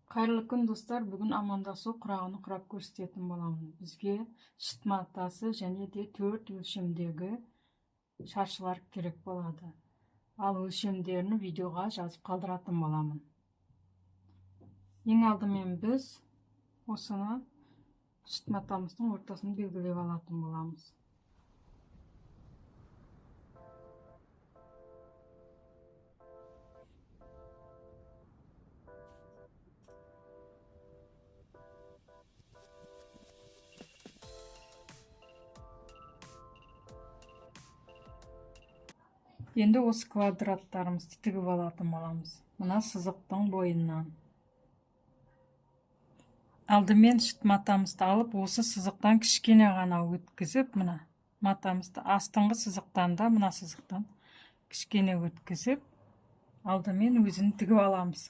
Қайырлы күн, достар! Бүгін амандасу құрағын құрап көрсететін боламын. Бізге шыт матасы және де 4 өлшемдегі шаршылар керек болады. Ал өлшемдерін видеоға жазып қалдыратын боламын. Ең алдымен біз осыны шыт матамыздың ортасын белгілеп алатын боламыз. Енді осы квадраттарымызды тігіп алатын боламыз. Мына сызықтың бойынан. Алдымен шыт матамызды алып, осы сызықтан кішкене ғана өткізіп, мына матамызды астыңғы сызықтан да мына сызықтан кішкене өткізіп, алдымен өзін тігіп аламыз.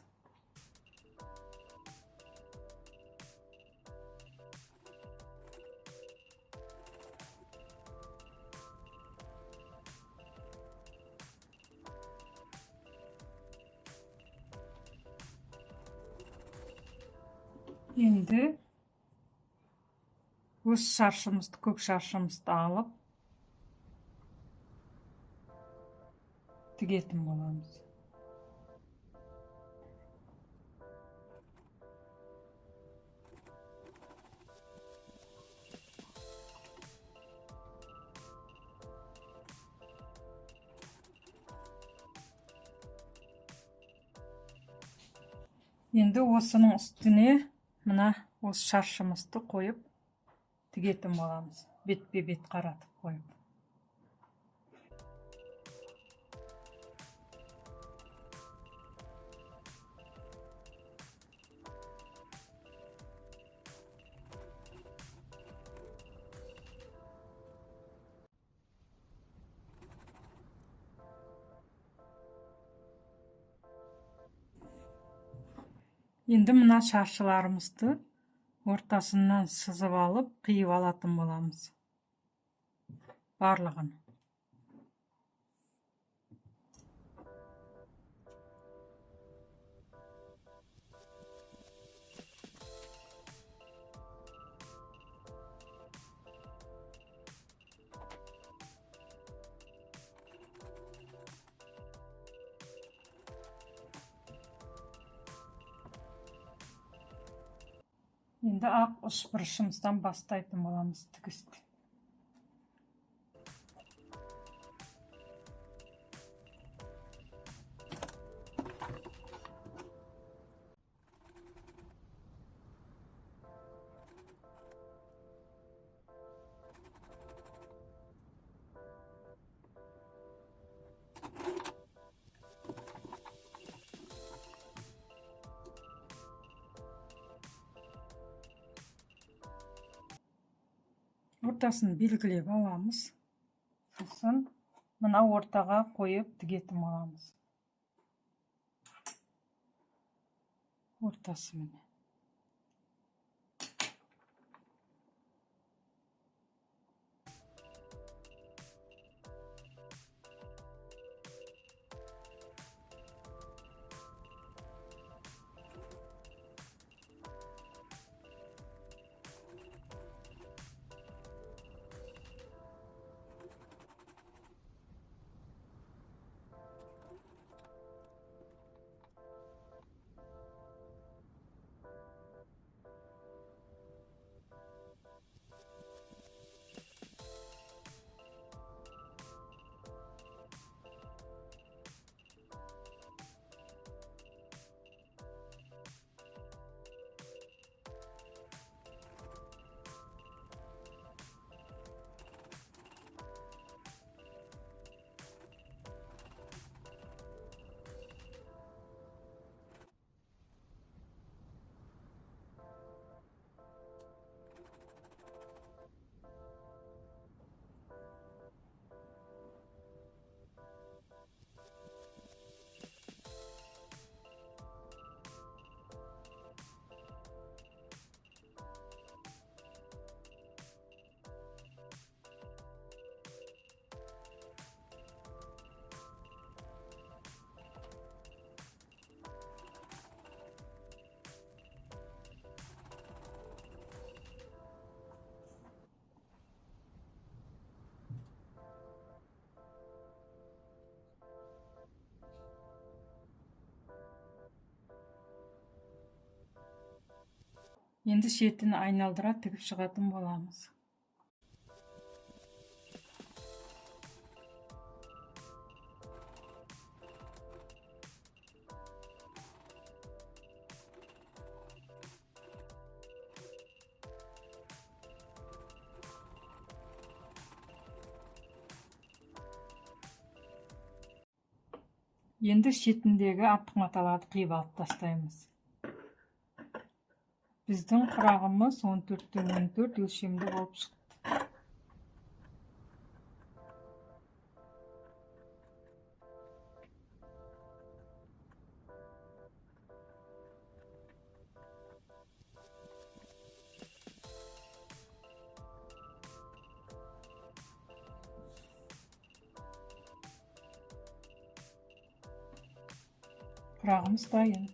Енді өз шаршымызды, көк шаршымызды алып тігетін боламыз. Енді осының үстіне мына осы шаршымызды қойып тігетін боламыз, бетпе-бет қаратып қойып. Енді мына шаршыларымызды ортасынан сызып алып, қиып алатын боламыз. Барлығын. Енді ақ үшбұрышымыздан бастайтын боламыз тігісті. Ортасын белгілеп аламыз. Сосын мына ортаға қойып тігетін боламыз. Ортасы міне. Енді шетін айналдыра тігіп шығатын боламыз. Енді шетіндегі артық маталарды қиып алып тастаймыз. Біздің құрағымыз 14-тен 14 өлшемді болып шықты. Құрағымыз дайын.